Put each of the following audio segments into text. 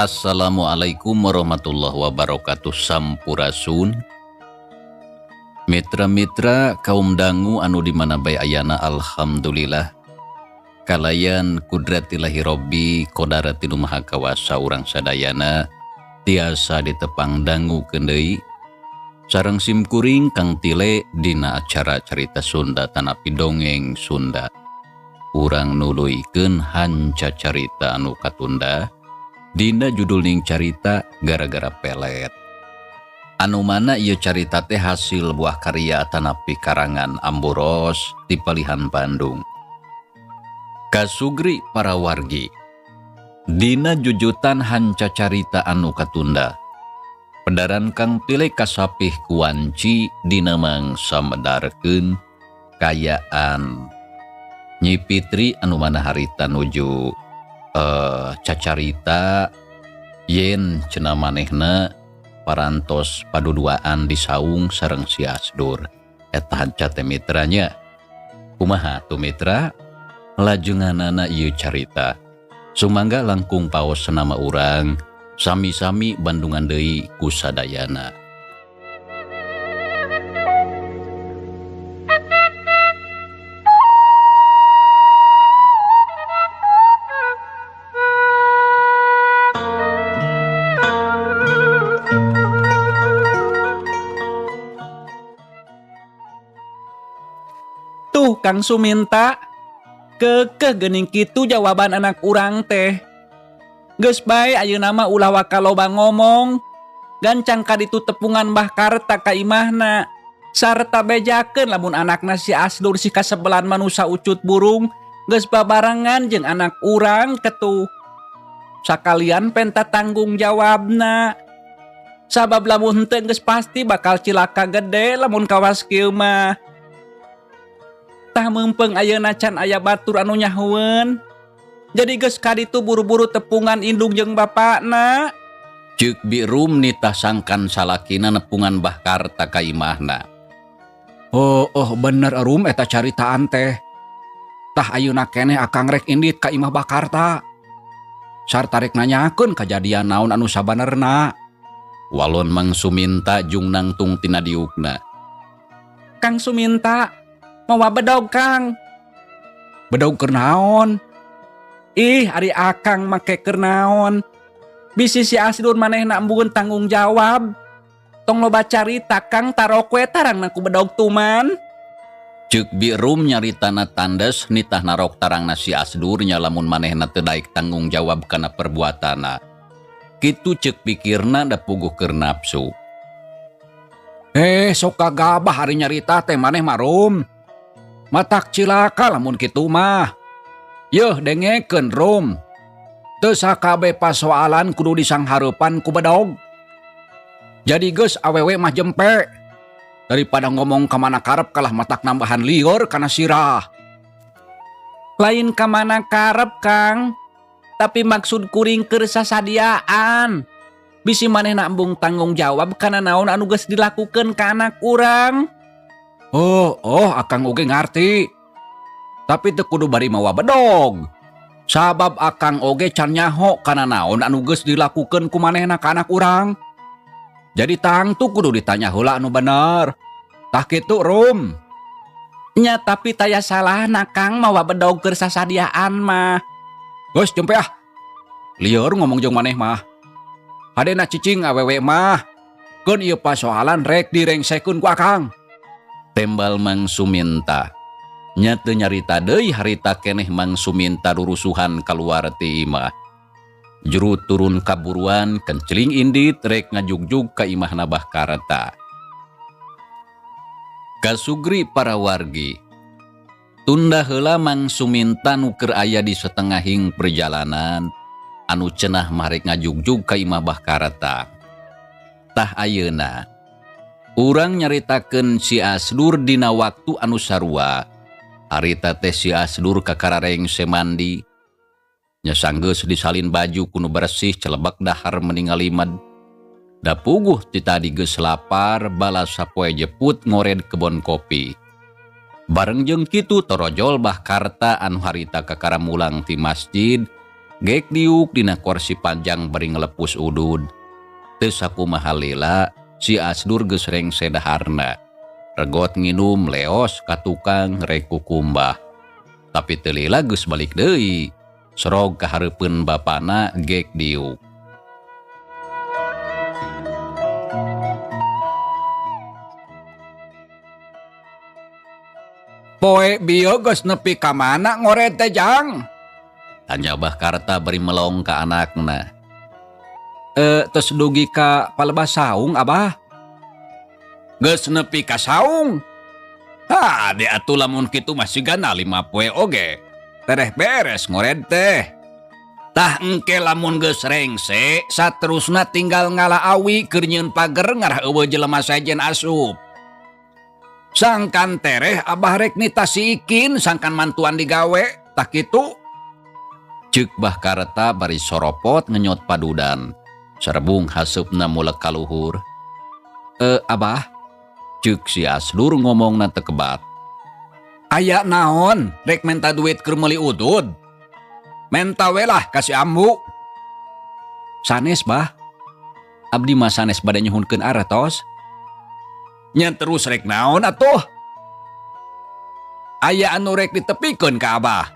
Assalamualaikum warahmatullahi wabarakatuh. Sampurasun mitra-mitra kaum dangu anu di mana bae ayana. Alhamdulillah, kalayan kudratillahi robbi kodarati nu maha kawasa, urang sadayana tiasa ditepang dangu deui sareng simkuring Kang Tile dina acara Carita Sunda tanapi Dongeng Sunda. Urang nuluykeun hanca carita anu katunda dina judulning carita Gara-gara Pelet, anu mana ieu carita teh hasil buah karya tanapi karangan Amboros di Palihan Bandung. Kasugri para wargi, dina jujutan hanca carita anu katunda, pedaran Kang Tile kasapih kuanci dina mangsa medarkeun kayaan Nyi Fitri, anu mana harita nuju cacarita yen cenah manehna parantos paduduaan di saung sareng si Asdur. Eta hanca teh, mitranya. Kumaha tuh, mitra, lajunganana ieu carita? Sumangga langkung paos nama urang sami-sami bandungan deui ku sadayana. Tuh, Kang Suminta, keukeuh geuning kitu jawaban anak urang teh. Geus bae, ayeuna mah ulah waka loba ngomong. Gancang ka ditu tepungan Mbah Karta ka imahna. Sarta bejakeun lamun anakna si Asdur si kasebelan manusa ucut burung geus babarengan jeung anak urang ketu. Sakalian penta tanggung jawabna. Sabab lamun henteu geus pasti bakal cilaka gede lamun kawas kieu mah. Tah, meungpeung ayeuna can aya batur anu nyahoeun. Jadi geus kaditu buru-buru tepungan indung jeung bapakna. Ceuk Birum nitah sangkan salakina nepungan Bah Karta ka imahna. Oh, bener, Rum, eta caritaan teh. Tah, ayeuna keneh akang rek indit ka imah Bah Karta. Sarta rek nanyakeun kajadian naon anu sabanerna. Walon Mang Suminta jung nangtung tina diukna. Kang Suminta, mawa bedog, Kang. Bedog keur naon? Ih, ari akang make keur naon? Bisi si Asdur manehna embungeun tanggung jawab. Tong loba carita, Kang, tarok we tarangna ku bedog tuman. Ceuk Birum nyaritana tandes nitah narok tarangna si Asdur nya lamun manehna teu daek tanggung jawab kana perbuatana. Kitu ceuk pikirna, da puguh keur nafsu. Eh, sok kagabah ari nyarita teh maneh mah, Rum. Matak cilaka lamun kitu mah. Yeuh, dengekeun, Rum. Teu sakabeh pasoalan kudu disanghareupan ku bedog. Jadi geus, awewe mah jempe. Daripada ngomong ka mana karep kalah matak nambahan lieur kana sirah. Lain ka mana karep, Kang. Tapi maksud kuring keur sasadiaan. Bisi manehna embung tanggung jawab kana naon anu geus dilakukeun ka anak urang. Oh, akang oge ngarti. Tapi teu kudu bari mawa bedog. Sabab akang oge can nyaho kana naon anu geus dilakukeun ku manehna ka anak urang. Jadi tangtu kudu ditanya heula anu bener. Tah kitu, Rum. Nya, tapi taya salahna, Kang, mawa bedog keur sasadiaan mah. Geus, jempe ah. Lieur ngomong jeung maneh mah. Hadena cicing awewe mah. Keun ieu pasoalan rek direngsekeun ku akang. Tembal Mang Suminta. Nya teu nyarita deui harita keneh Mang Suminta rurusuhan kaluar ti imah. Juru turun kaburuan kenceling indit rek ngajugjug ka imahna Bah Karta. Kasugri para wargi. Tunda heula Mang Suminta nu keur aya di setengahing perjalanan anu cenah mah rek ngajugjug ka imah Bah Karta. Tah ayeuna urang nyaritakeun si Asdur dina waktu anu sarua. Harita teh si Asdur kakara rengse mandi. Nya sanggeus disalin baju ku nu bersih celebak dahar meni ngalimad. Da puguh ti tadi geus lapar balas sapoe jeput ngored kebon kopi. Bareng jeung kitu torojol Bah Karta anu harita kakara mulang ti masjid, gek diuk dina kursi panjang bari ngelepus udud. Teu sakumaha lila si Asdur geus rengse daharna. Regot nginum leos ka tukang rek kukumbah. Tapi teu lila geus balik deui. Sorog ka hareupeun bapana gek diuk. Poe bieu geus nepi ka mana ngored teh jang? Tanya Bah Karta bari melong ka anakna. Tos dugi ka palebah saung abah? Geus nepi ka saung? Ha, de atuh lamun kitu mah sigana 5 poe oge. Tereh beres ngored teh. Tah engke lamun geus rengse, saterusna tinggal ngala awi keur nyieun pager ngarah eueuh jelema sejen asup. Sangkan tereh abah rek nita si Ikin sangkan mantuan digawe, tah kitu. Ceuk Bah Karta bari soropot ngenyot padudan. Serebung haseupna mulek kaluhur. Abah, ceuk si Asdur ngomongna teu kebat. Aya naon rek menta duit keur meuli udud? Menta we lah ka si ambu. Sanes bah. Abdi mah sanes bade nyuhunkeun artos. Nya terus rek naon atuh? Aya anu rek ditepikeun ka abah?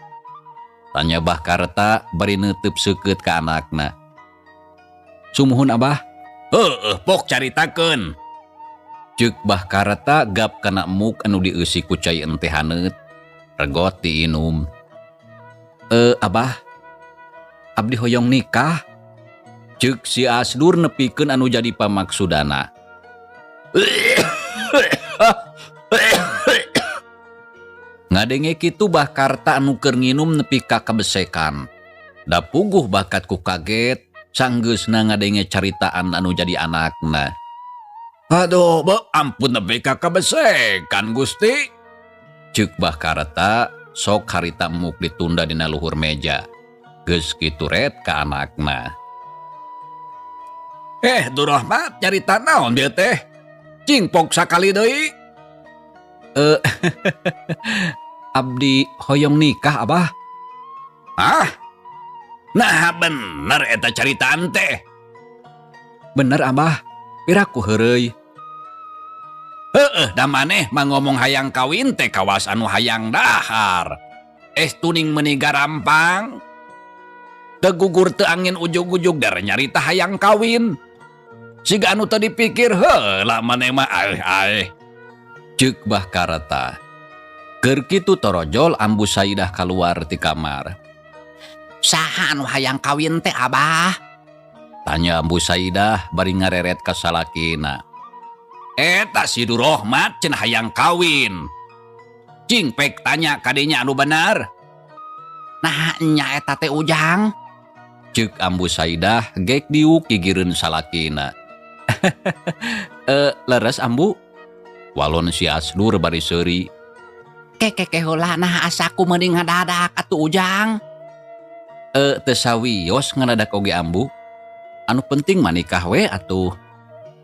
Tanya Bah Karta bari neuteub seukeut ka anakna. Sumuhun abah. Heueuh, pok caritakeun. Ceuk Bah Karta gap kana muk anu dieusi ku cai enteh haneut. Regot diinum. Abah, abdi hoyong nikah. Ceuk si Asdur nepikeun anu jadi pamaksudana. Ngadenge kitu Bah Karta anu keur nginum nepi ka kabesekan. Da puguh bakat ku kaget sanggeusna ngadenge caritaan anu jadi anakna. Aduh, be, ampun nepi ka kabesekan Gusti. Ceuk Bah Karta sok harita muk ditunda dina luhur meja. Geus kitu ret ka anakna. Durahmat carita naon dieu teh? Cingpok sakali deui. Abdi hoyong nikah abah. Hah? Nah bener eta caritaan teh. Bener abah, piraku heureuy. Heeh, da maneh mah ngomong hayang kawin teh kawas anu hayang dahar. Tuning meuni garampang. Teu gugur teu angin ujug-ujug dar nyarita hayang kawin. Siga anu teu dipikir heula maneh mah aeh-aeh. Ceuk Bah Karta. Keur kitu torojol Ambu Saidah kaluar ti kamar. Saha anu hayang kawin teh abah? Tanya Ambu Saidah bari ngareret ka salakina. Eta si Durahmat cenah hayang kawin. Cing pek tanya kadinya anu bener. Nah nya eta teh Ujang. Ceuk Ambu Saidah gek diuk gigireun salakina. Leres Ambu? Walon si Asdur bari seuri. Kekeke heula nah asaku mending ngadadak atuh Ujang. Teu sawios ngadadak oge Ambu. Anu penting mah nikah we atuh.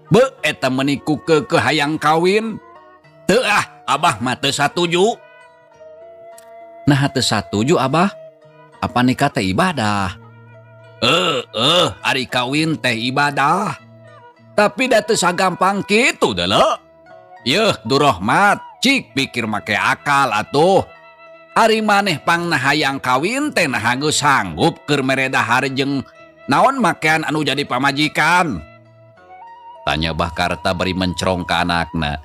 Be eta meuni ku keukeuh hayang kawin. Teu ah, abah mah teu satuju. Nah teu satuju abah? Apa nikah teh ibadah? Ari kawin teh ibadah. Tapi da teu sagampang kitu deuleu. Yeuh, Durahmat, cik pikir make akal atuh. Ari maneh pangna hayang kawin teh naha geus sanggup keur mere dahar jeung Naon makean anu jadi pamajikan? Tanya Bah Karta bari mencrong ka anakna.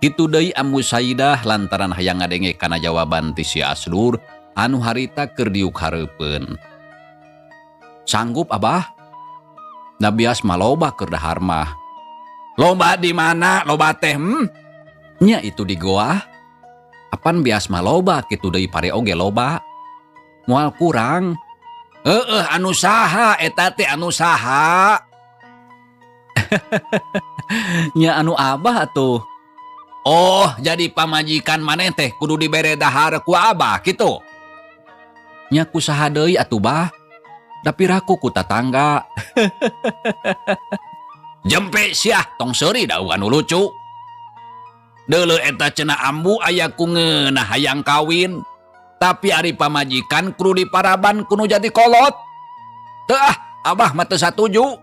Kitu deui Ambu Saidah lantaran hayang ngadenge kana jawaban ti si Asdur anu harita keur diuk hareupeun. Sanggup, Abah? Da bias mah loba keur dahar mah. Loba di mana loba teh? Nya itu di goa. Apan bias mah loba, kitu deui pare oge loba. Moal kurang. Heeh, anu saha eta teh, anu saha? Nya anu Abah atuh. Oh, jadi pamajikan maneh teh kudu dibere dahar ku Abah gitu? Nya ku saha deui atuh, Bah? Da piraku ku tatangga. Jempe sia, tong seuri, da anu lucu. Deuleu eta, cenah Ambu aya ku ngeunah hayang kawin. Tapi ari pamajikan kudu diparaban ku nu jadi kolot. Teu ah, Abah mah teu satuju.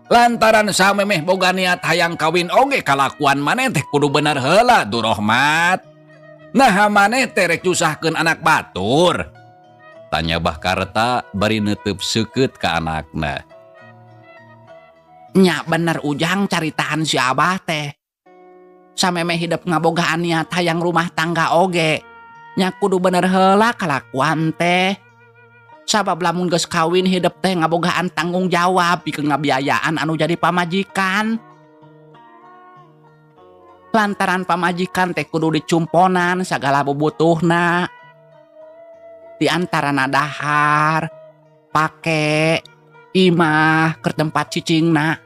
Lantaran samemeh boga niat hayang kawin oge kalakuan maneh teh kudu bener heula, Durohmat. Nah, maneh teh rek nyusahkeun anak batur? Tanya Bah Karta bari neuteub seukeut ka anakna. Nya bener, Ujang, caritaan si Abah teh. Samemeh hidep ngabogaan niat hayang rumah tangga oge, nya kudu bener heula kalakuan teh. Sabab lamun geus kawin, hidep teh ngabogaan tanggung jawab pikeun ngabiayaan anu jadi pamajikan. Lantaran pamajikan teh kudu dicumponan sagala bubutuhna. Di antarana dahar, pake, imah, keur tempat cicingna.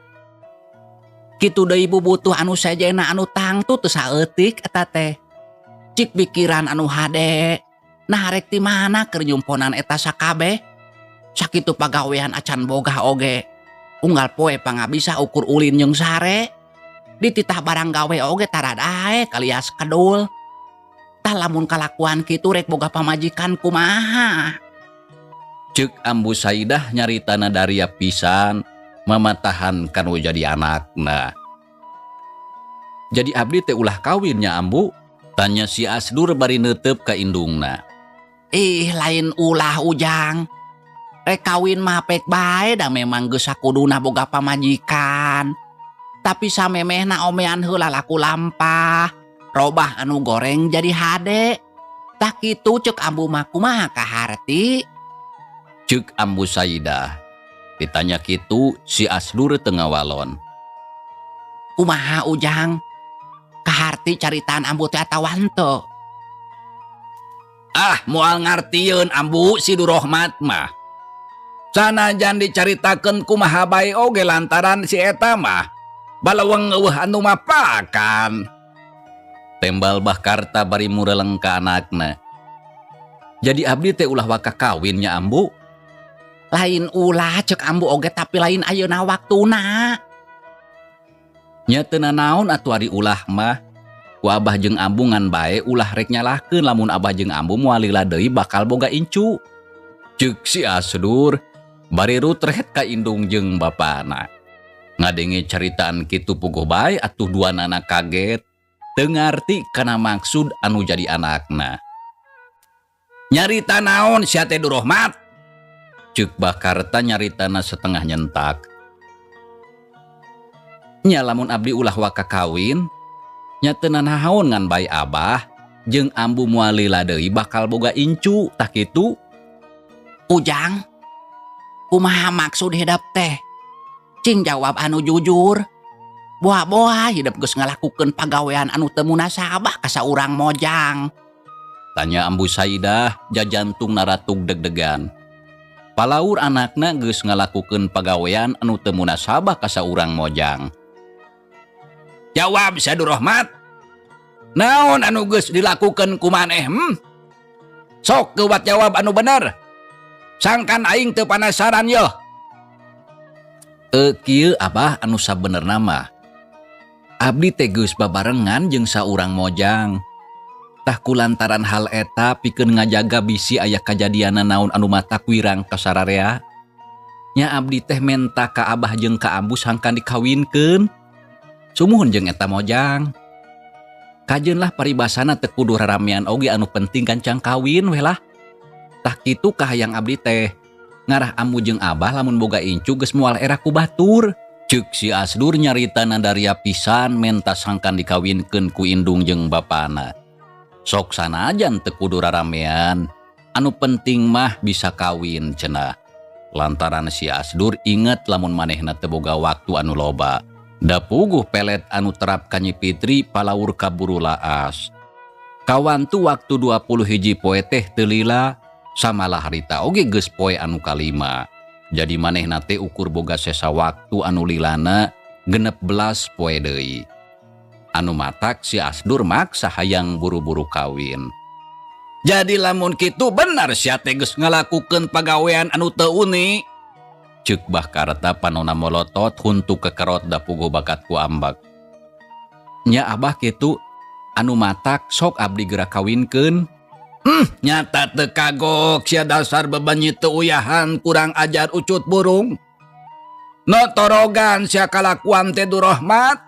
Kitu deui bubutuh anu sejena anu tangtu teu saeutik eta teh. Cik pikiran anu hade, nah rek ti mana keur nyumponan eta sakabeh? Sakitu pagawean acan boga oge. Unggal poe pangabisa ukur ulin jeung sare. Dititah barang gawe oge taradae kalias kedul. Tah, lamun kalakuan kitu rek boga pamajikan kumaha? Cek Ambu Saidah nyaritana daria pisan mamatahan kanu jadi anakna. Jadi abdi teh ulah kawin nya, Ambu? Tanya si Asdur bari neuteup ka indungna. Ih, lain ulah, Ujang. Rek kawin mah pek bae, da memang geus sakuduna boga pamajikan. Tapi samemehna omean heula laku lampah. Robah anu goreng jadi hade. Tah kitu cek Ambu mah, kumaha kaharti? Cek Ambu Saidah. Ditanya kitu si Asdur teu ngawalon. Kumaha, Ujang? Kaharti caritaan Ambu teh atawa henteu? Ah, moal ngartieun, Ambu, si Durohmat mah. Sanajan dicaritakeun kumaha bae oge lantaran si eta mah baleweng euweuh anu mapakan. Tembal Bah Karta bari mureleng ka anakna. Jadi abdi teh ulah waka kawin nya, Ambu? Lain ulah cek Ambu oge, tapi lain ayeuna waktuna. Nya teu nanaon atuh ari ulah mah. Ku Abah jeung Ambu ngan bae ulah rek nyalahkeun lamun Abah jeung Ambu moal lila deui bakal boga incu. Ceuk si Asdur bari rutret ka indung jeung bapana. Ngadenge caritaan kitu puguh bae atuh duanana kaget. Teu ngarti kana maksud anu jadi anakna. Nyarita naon sia teh, Durohmat? Ceuk Bah Karta nyaritana setengah nyentak. Nya lamun abdi ulah waka kawin, nya teu nanaon ngan bae Abah jeung Ambu moal lila deui bakal boga incu, tah kitu. Ujang, kumaha maksud hidep teh? Cing jawab anu jujur. Boa-boa hidep geus ngalakukeun pagawean anu teu munasabah ka saurang mojang. Tanya Ambu Saidah jajantung naratug deg-degan. Palaur anakna geus ngalakukeun pagawean anu teu munasabah ka saurang mojang. Jawab sia, Durohmat. Naon anu geus dilakukeun ku maneh? Sok geuwat jawab anu bener. Sangkan aing teu panasaran yoh. E kieu, Abah, anu sabenerna mah. Abdi teh geus babarengan jeung saurang mojang. Tah, kulantaran hal eta pikeun ngajaga bisi aya kajadianna naon anu matak wirang ka sararea. Nya abdi teh menta ka Abah jeung ka Ambu sangkan dikawinkeun. Sumuhun jeung eta mojang. Kajeun lah paribasana teu kudu raramean oge, anu penting gancang kawin we lah. Tah kitu kahayang abdi teh. Ngarah ambu jeung abah lamun boga incu geus moal era ku batur. Ceuk si Asdur nyarita nadaria pisan menta sangkan dikawinkeun ku indung jeung bapana. Sok sanajan teu kudu raramean, anu penting mah bisa kawin cenah. Lantaran si Asdur inget lamun manehna teu boga waktu anu loba. Da puguh pelet anu terap ka Nyi Fitri palaur kaburu laas. Kawantu waktu 20 hiji poe teh teu lila, samalah harita oge geus poe anu kalima. Jadi manehna teh ukur boga sesa waktu anu lilana 16 poe deui. Anu matak si Asdur maksa hayang buru-buru kawin. Jadi lamun kitu benar sia teh geus ngalakukeun pagawean anu teu uni. Ceuk Bah Karta panona molotot huntu kekerot da puguh bakat ku ambek. Nya abah kitu anu matak sok abdi geura kawinkeun. Nyata teu kagok sia dasar bebanyi teu uyahan kurang ajar ucut burung. Notorogan sia kalakuan teh Durahmat.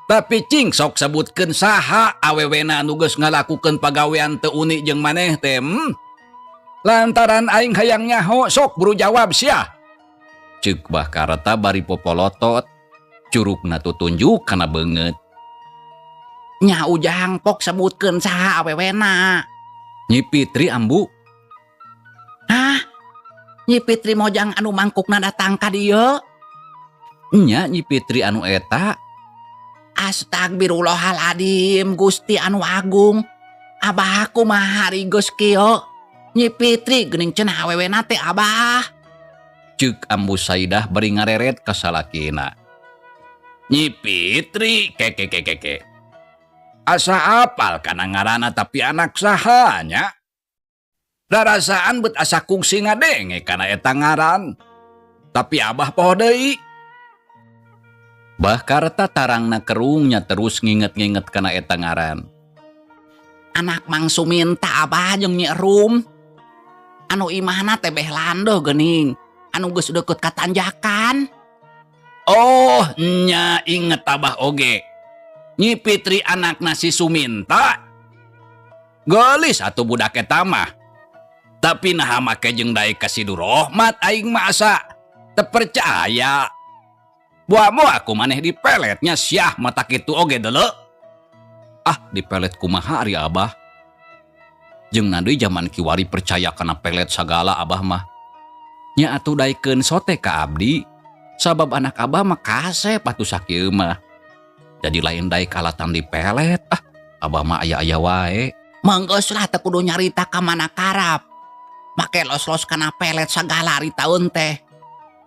Tapi cing sok sebutkeun saha awewena anu geus ngalakukeun pagawean teu uni jeung maneh teh. Lantaran aing hayang nyaho sok buru jawab sia. Ceuk Bah Karta bari popolotot, curugna tutunjuk kana beungeut. Nya Ujang pok sebutkeun saha awewena. Nyi Fitri ambu. Hah? Nyi Fitri mojang anu mangkukna datang ka dieu? Nya Nyi Fitri anu eta. Astagfirullahaladzim Gusti anu agung. Abah kumaha hari geus kieu? Nyi Fitri geuning cenah awewena teh abah. Ceuk Ambu Saidah bari ngareret ka salakina. Nyi Fitri keke keke keke. Asa apal kana ngaranna tapi anak saha nya? Darasaan bet asa kungsi ngadenge kana eta ngaran. Tapi abah poho deui. Bah Karta tarangna kerungnya terus nginget-nginget kana eta ngaran. Anak Mang Suminta abah jeung Nyi Rum. Anu imahna teh beh lando geuning. Anu geus deukeut ka tanjakan. Oh, nya inget abah oge. Nyi Fitri anakna si Suminta. Geulis atuh budak eta mah. Tapi naha make jeung daek ka si Durahmat aing mah asa teu percaya. Buah-buah aku maneh dipeletnya siah mata kitu oge deuleu. Ah, dipelet kumaha ari abah? Jeung deui zaman kiwari percaya kana pelet sagala abah mah. Nya atuh daekeun sote ka abdi. Sabab anak abah mah kasep atuh sakieu mah. Jadi lain daek alatan dipelet. Ah, abah mah aya-aya wae. Manggeus lah teu kudu nyarita ka mana karap. Make los-los kana pelet sagala ari taun teh.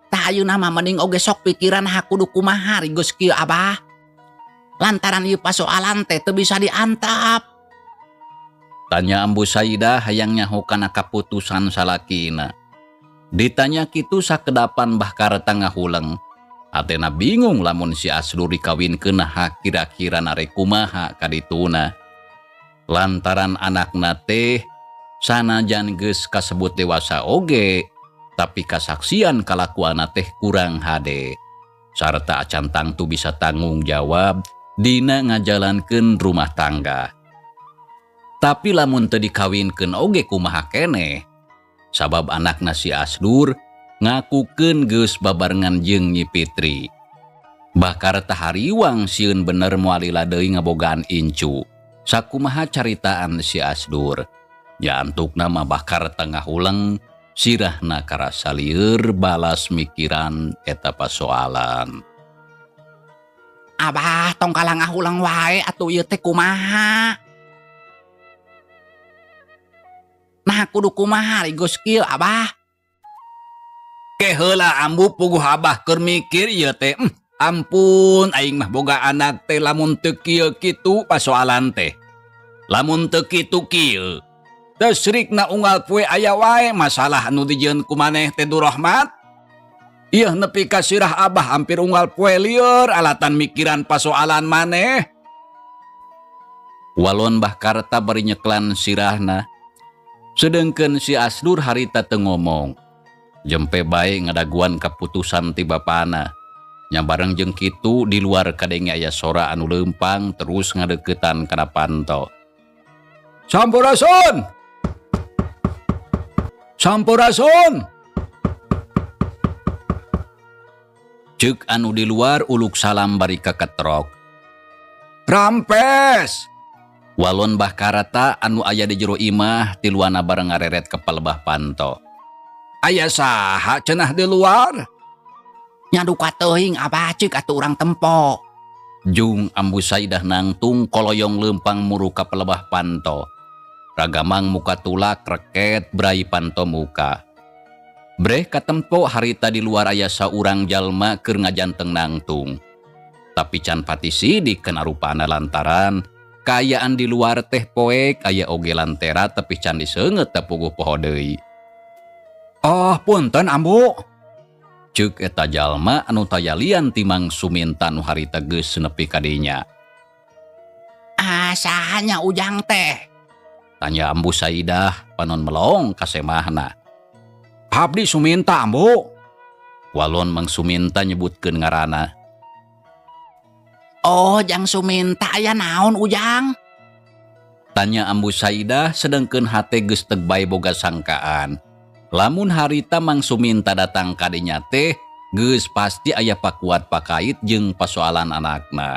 Tah ayeuna mah mending oge sok pikiran ha kudu kumaha ari geus kieu abah. Lantaran ieu pasoalan teh teu bisa diantap. Tanya Ambu Saidah hayang nyaho kana kaputusan salakina. Ditanya kitu sakedapan Bah Karta ngahuleng. Atena bingung lamun si Asdur dikawinkeun naha kira-kira narek kumaha kadituna. Lantaran anakna teh sanajan geus kasebut dewasa oge, tapi kasaksian kalakuanna teh kurang hade. Sarta acan tangtu bisa tanggung jawab dina ngajalankeun rumah tangga. Tapi lamun teu dikawinkeun oge kumaha keneh. Sabab anakna si Asdur ngakukeun geus babarengan jeung Nyi Fitri. Bah Karta hariwang sieun bener moal lila deui ngabogaan incu. Sakumaha caritaan si Asdur. Ya antukna mah Bah Karta ngahuleng, sirahna karasa lieur balas mikiran eta pasoalan. Abah tong kalah ngahuleng wae atuh ieu teh kumaha? Nah kudu kumaha ari geus kieu abah? Ke heula ambu puguh abah keur mikir ieu teh. Ampun aing mah boga anak teh lamun teu kieu kitu pasoalan teh. Lamun teu kitu kieu. Teu srikna unggal poe aya wae masalah anu dijieun ku maneh teh Durahmat. Ieu nepi ka sirah abah hampir unggal poe lieur alatan mikiran pasoalan maneh. Walon Bah Karta bari nyeklan sirahna. Sedengkeun si Asdur harita teu ngomong. Jempe bae ngadaguan kaputusan ti bapana. Nya bareng jeung kitu di luar kadenge aya sora anu leumpang terus ngadeuketan kana panto. Sampurasun! Sampurasun! Ceuk anu di luar uluk salam bari kaketrok. Rampes! Walon Bah Karta anu aya di jero imah tiluana bareng ngareret ke palebah panto. Aya saha cenah di luar? Nya duka teuing, Abah, ceuk atuh urang tempo. Jung Ambu Saidah nangtung koloyong leumpang muru ka palebah panto. Ragamang muka tulak reket brai panto muka. Breh katempo harita di luar aya saurang jalma keur ngajanteng nangtung. Tapi can pati sidik kana rupana lantaran kaayaan di luar teh poek aya oge lantera tapi can diseungeut teu puguh poho deui. Oh, punten, Ambu. Ceuk eta jalma anu tayalian ti Mang Suminta nu harita geus nepi ka dinya. Ah, saha nya Ujang teh? Tanya Ambu Saidah panon melong ka semahna. Abdi Suminta, Ambu. Walon Mang Suminta nyebutkeun ngaranna. Oh, Jang Suminta, aya naon, Ujang? Tanya Ambu Saidah sedengkeun hate geus teu bae boga sangkaan. Lamun harita Mang Suminta datang ka dinya teh geus pasti aya pakuat pakait jeung pasoalan anakna.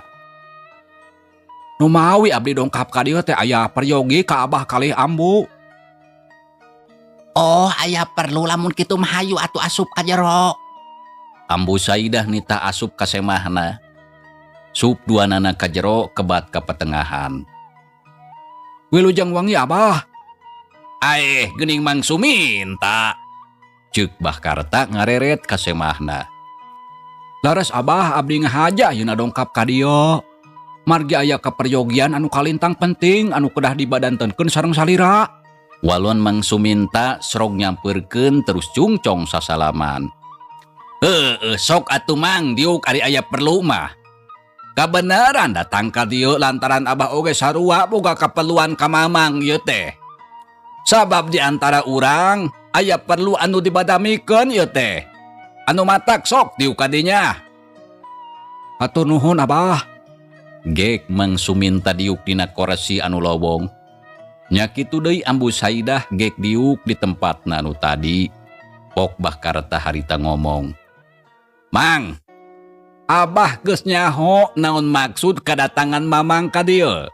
Nu mawi abdi dongkap ka dieu teh aya peryogi ka Abah kalih Ambu. Oh, aya perlu lamun kitu mah hayu atuh asup ka jero. Ambu Saidah nita asup ka semahna. Sup duanana ka jero kebat ka petengahan. Wilujeng wengi, Abah. Aeh, geuning Mang Suminta. Ceuk Bah Karta ngareret ka semahna. Laras, Abah, abdi ngahaja ayeuna dongkap ka dieu. Margi aya kaperyogian anu kalintang penting anu kedah dibadantenkeun sareng salira. Walon Mang Suminta serog nyamperkeun terus cungcong sasalaman. Heueuh, sok atuh Mang diuk ari aya perlu mah. Kabeneran datang ka dieu lantaran Abah oge sarua boga kaperluan ka Mamang ieu teh. Sabab di antara urang aya perlu anu dibadamikeun ieu teh. Anu matak sok diuk ka dinya. Hatur nuhun, Abah. Gek Mang Suminta diuk dina koresi anu lowong. Nya kitu deui Ambu Saidah gek diuk di tempatna anu tadi. Pok Bah Karta harita ngomong. Mang, Abah geus nyaho naon maksud kadatangan Mamang ka dieu.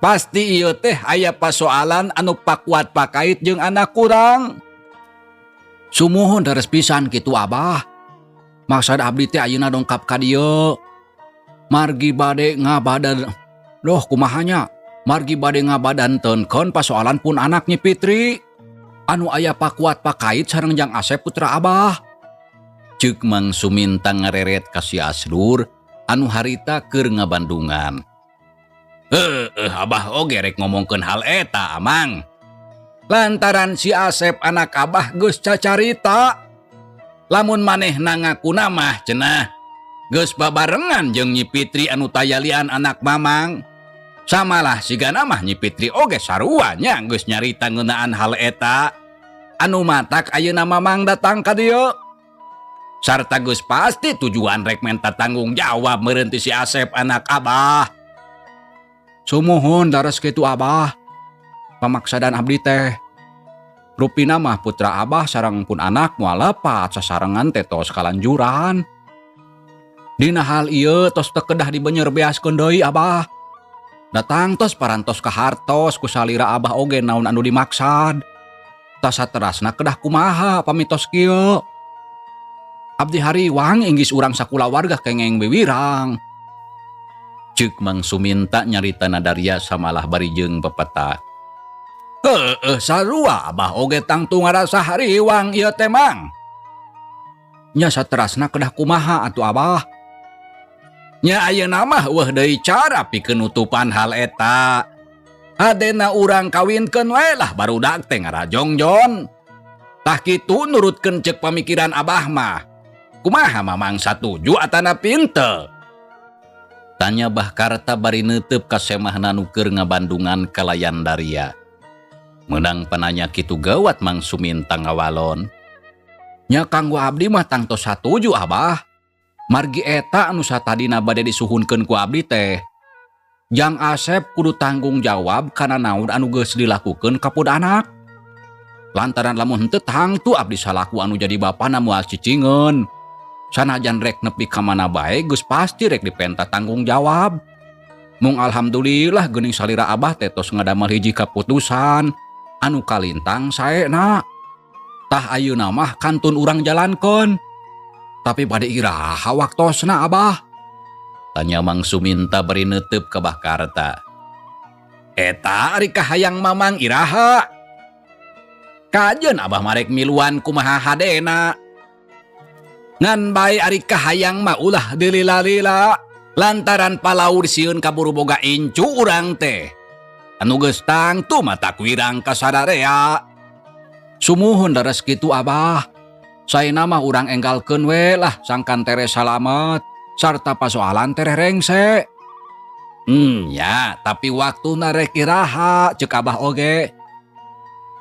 Pasti ieu teh aya pasoalan anu pakuat pakait jeung anak kurang. Sumuhun, deres pisan kitu, Abah. Maksud abdi teh ayeuna dongkap ka dieu. Margi bade ngabadan Loh, kumaha nya? Margi bade ngabadantenkeun pasoalan pun anak Nyi Fitri. Anu aya pakuat pakait sareng Jang Asep putra Abah. Ceuk Mang Suminta ngareret ka si Asdur anu harita keur ngabandungan. Heueuh, Abah oge rek ngomongkeun hal eta, Amang. Lantaran si Asep anak Abah geus cacarita. Lamun manehna ngakuna mah cenah geus babarengan jeung Nyi Fitri anu tayalian anak Mamang. Samalah sigana mah Nyi Fitri oge sarua nya geus nyarita ngeunaan hal eta. Anu matak ayeuna Mamang datang ka dieu. Sarta geus pasti tujuan rek menta tanggung jawab meureun ti si Asep anak Abah. Sumuhun, dares kitu, Abah. Pamaksadan abdi teh. Rupina mah putra Abah sareng pun anak moal lepat sasarengan teh tos kalanjuran. Dina hal ieu tos teu kedah dibenyer beaskeun deui, Abah. Datang tos parantos kahartos ku salira Abah oge naon anu dimaksad. Tah, saterasna kedah kumaha pami tos kieu? Abdi hariwang inggis urang sakulawarga kengeng wiwirang. Ceuk Mang Suminta nyarita nadaria samalah bari jeung pepeta. Heueuh, sarua Abah oge tangtu ngarasa hariwang ieu teh, Mang. Nya saterasna kedah kumaha atuh, Abah? Nya ayeuna mah euweuh deui cara pikeun nutupan hal eta. Hadena urang kawinkeun we lah barudak teh ngarajongjon. Tah kitu nurutkeun ceuk pamikiran Abah mah. Kumaha Mamang, satuju atanapi henteu? Tanya Bah Karta bari neuteup ka semahna nu keur ngabandungan kalayan daria. Meunang pananya kitu gawat Mang Suminta ngawalon. Nya kanggo abdi mah tangtos satuju, Abah. Margi eta anu satadina bade disuhunkeun ku abdi teh. Jang Asep kudu tanggung jawab kana naon anu geus dilakukeun ka pun anak. Lantaran lamun henteu tangtu abdi salaku anu jadi bapana moal cicingeun. Sanajan rek nepi ka mana bae geus pasti rek dipenta tanggung jawab. Mung alhamdulillah geuning salira abah teh tos ngadamel hiji kaputusan anu kalintang saena. Tah ayeuna mah kantun urang jalankeun. Tapi bade iraha waktosna abah? Tanya Mang Suminta bari neuteup ka Bah Karta. Eta ari kahayang Mamang iraha? Kajeun abah marek miluan kumaha hadena. Ngan bae ari kahayang mah ulah dilila-lila. Lantaran palaur sieun kaburu boga incu urang teh. Anu geus tangtu mata kuirang ka sadarea. Sumuhun daras kitu abah. Saena mah urang enggalkeun we lah sangkan tere salamet sarta pasoalan tereh rengse. Ya, tapi waktuna rek iraha ceuk abah oge.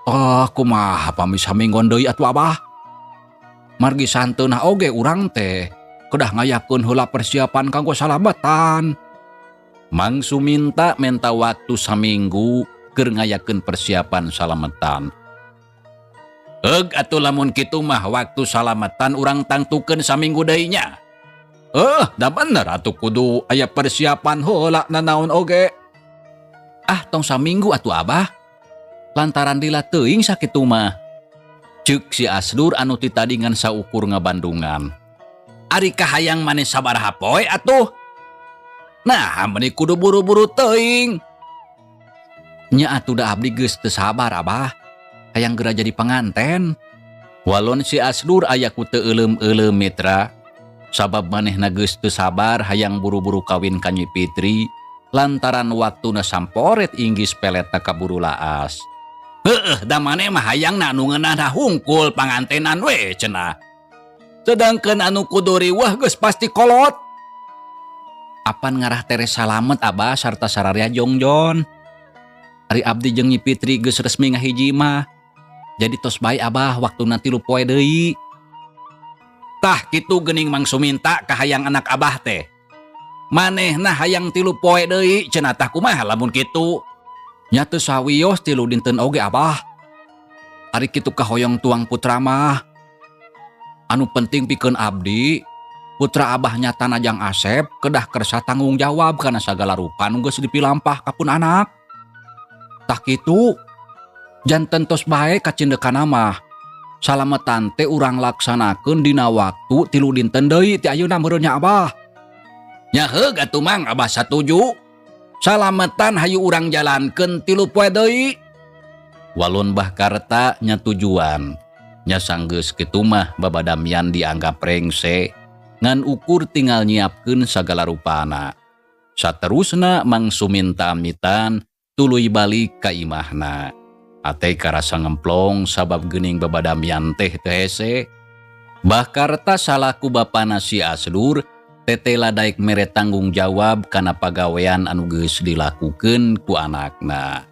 Oh, kumaha pami saminggon deui atuh abah? Margi santeunah oge urang teh kedah ngayakeun heula persiapan kanggo salametan. Mang Suminta menta waktu saminggu keur ngayakeun persiapan salametan. Eug atuh lamun kitu mah waktu salametan urang tangtukeun saminggu deui nya. Da bener atuh kudu aya persiapan heula nanaon oge. Ah, tong saminggu atuh abah. Lantaran lila teuing sakitu mah. Ceuk si Asdur anu ti tadi ngan saukur ngabandungan. Ari kahayang maneh sabaraha poe atuh? Nah, meuni kudu buru-buru teuing. Nya atuh da abdi geus teu sabar abah. Hayang geura jadi panganten. Walon si Asdur aya ku teu euleum-euleum mitra. Sabab manehna geus teu sabar hayang buru-buru kawin ka Nyi Fitri lantaran waktuna samporet inggis peletna kaburu laas. Heueuh, da maneh mah hayangna anu ngeunahna hungkul pangantenan we cenah. Sedangkan anu kudu riweuh geus pasti kolot. Apan ngarah tere salamet abah sarta sararea jongjon. Ari abdi jeung Nyi Fitri geus resmi ngahiji mah. Jadi tos bae abah waktuna 3 poe deui. Tah kitu geuning Mang Suminta kahayang anak abah teh. Manehna hayang 3 poe deui cenah tah kumaha lamun kitu? Nya teu sawios 3 dinten oge abah. Ari kitu kahoyong tuang putra mah. Anu penting pikeun abdi, putra abah nyata najang Asep kedah kersa tanggung jawab kana sagala rupa nu geus dipilampah ka pun anak. Tah kitu janten tos bae kacindekana mah. Salametan teh urang laksanakeun dina waktu 3 dinten deui ti ayeuna meureun nya abah. Nya heug atuh Mang, abah satuju. Salametan hayu urang jalankeun 3 poe deui. Walon Bah Karta nya tujuan. Nya sanggeus kitu mah babadamian dianggap rengse ngan ukur tinggal nyiapkeun sagala rupana. Saterusna Mang Suminta amitan tuluy balik ka imahna. Ate karasa ngemplong sabab geuning babadamian teh teu hese. Bah Karta salaku bapana si Asdur tetela daek mere tanggung jawab kana pagawean anu geus dilakukeun ku anakna.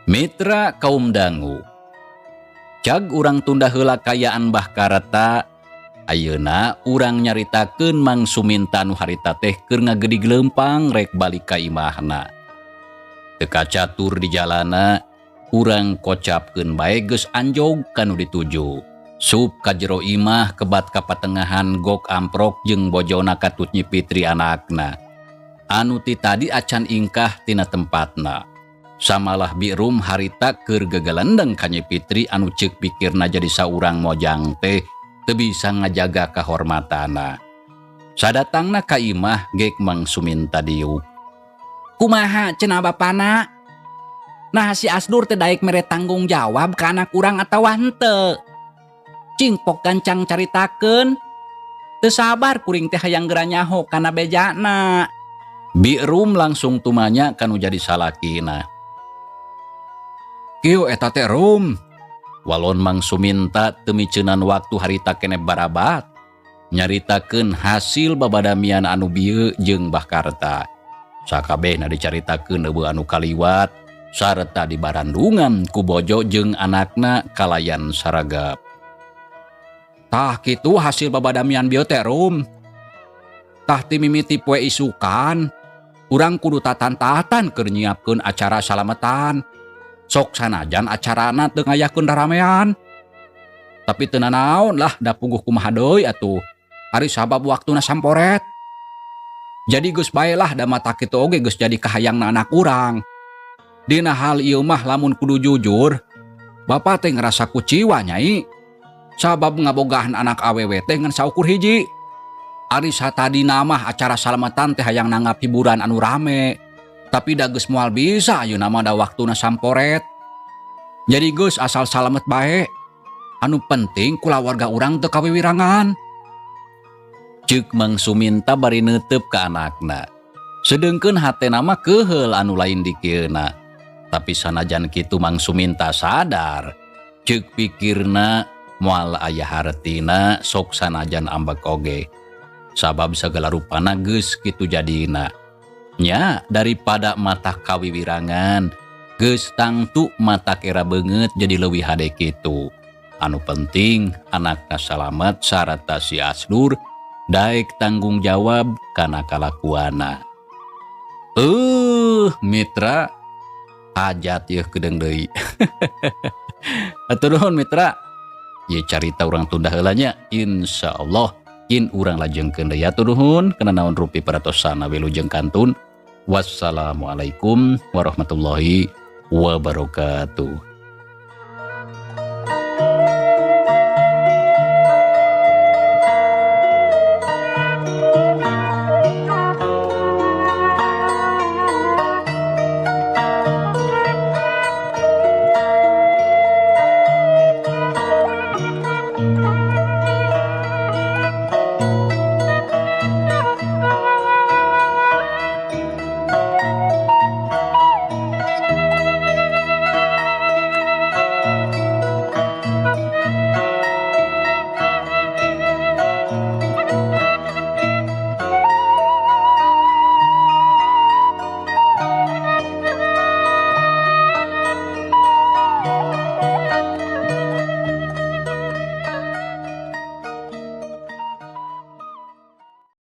Mitra kaum dangu. Cag urang tunda heula kayaan Bah Karta, ayeuna urang nyaritakeun Mang Suminta nu harita teh keur ngagedig leumpang rek balik ka imahna. Teu kacatur di jalana, urang kocapkeun bae geus anjog ka nu dituju. Sup ka jero imah kebat ka patengahan gok amprok jeung bojona katut Nyi Fitri anakna. Anu ti tadi acan ingkah tina tempatna. Samalah Birum harita keur gegelendeng ka Nyi Fitri anu ceuk pikirna jadi saurang mojang teh teu bisa ngajaga kahormatana. Sadatangna ka imah gek Mang Suminta diuk. Kumaha cenah bapana? Nah si Asdur teh daek mere tanggung jawab ka anak urang atawa henteu? Cingpok gancang caritakeun. Teu sabar kuring teh hayang geura nyaho kana bejana. Birum langsung tumanya kanu jadi salakina. Kieu eta teh Rum. Walon Mang Suminta teu miceunan waktu harita keneh barabat. Nyaritakeun hasil babadamian anu bieu jeung Bah Karta. Sakabehna dicaritakeun eueuh anu kaliwat, Sarta dibarandungan ku bojo jeung anakna kalayan saragap. Tah kitu hasil babadamian bieu teh Rum. Tah ti mimiti poe isukan, urang kudu tatan-tatan keur nyiapkeun acara salametan. Sok sanajan acarana teu ngayakeun raramean. Tapi teu nanaon lah da puguh kumaha deui atuh. Ari sabab waktuna samporet. Jadi geus bae lah da mata kitu oge geus jadi kahayangna anak urang. Dina hal ieu mah lamun kudu jujur, bapak teh ngerasa kuciwa Nyai. Sabab ngabogahan anak awewe teh ngan saukur hiji. Ari satadina mah acara salamatan teh hayang nanggap hiburan anu rame. Tapi da geus moal bisa ayeuna mah da waktuna samporet. Jadi geus asal salamet bae. Anu penting kulawarga urang teu kawiwirangan. Ceuk Mang Suminta bari neuteup ka anakna. Sedengkeun hatena mah keuheul anu lain dikieuna. Tapi sanajan kitu Mang Suminta sadar. Ceuk pikirna moal aya hartina sok sanajan ambek oge. Sabab sagala rupana geus kitu jadina. Nya daripada mata kawiwirangan, geus tangtu mata era beungeut jadi leuwih hade kitu. Anu penting anakna salamet sarta si Asdur daek tanggung jawab kana kalakuana. Mitra hajat yeuh kedeung deui. Hatur nuhun mitra. Ye carita urang tunda heula nya, insyaallah kin urang lajengkeun deui. Hatur nuhun kana naon rupi paratosana wilujeng kantun. Wassalamualaikum warahmatullahi wabarakatuh.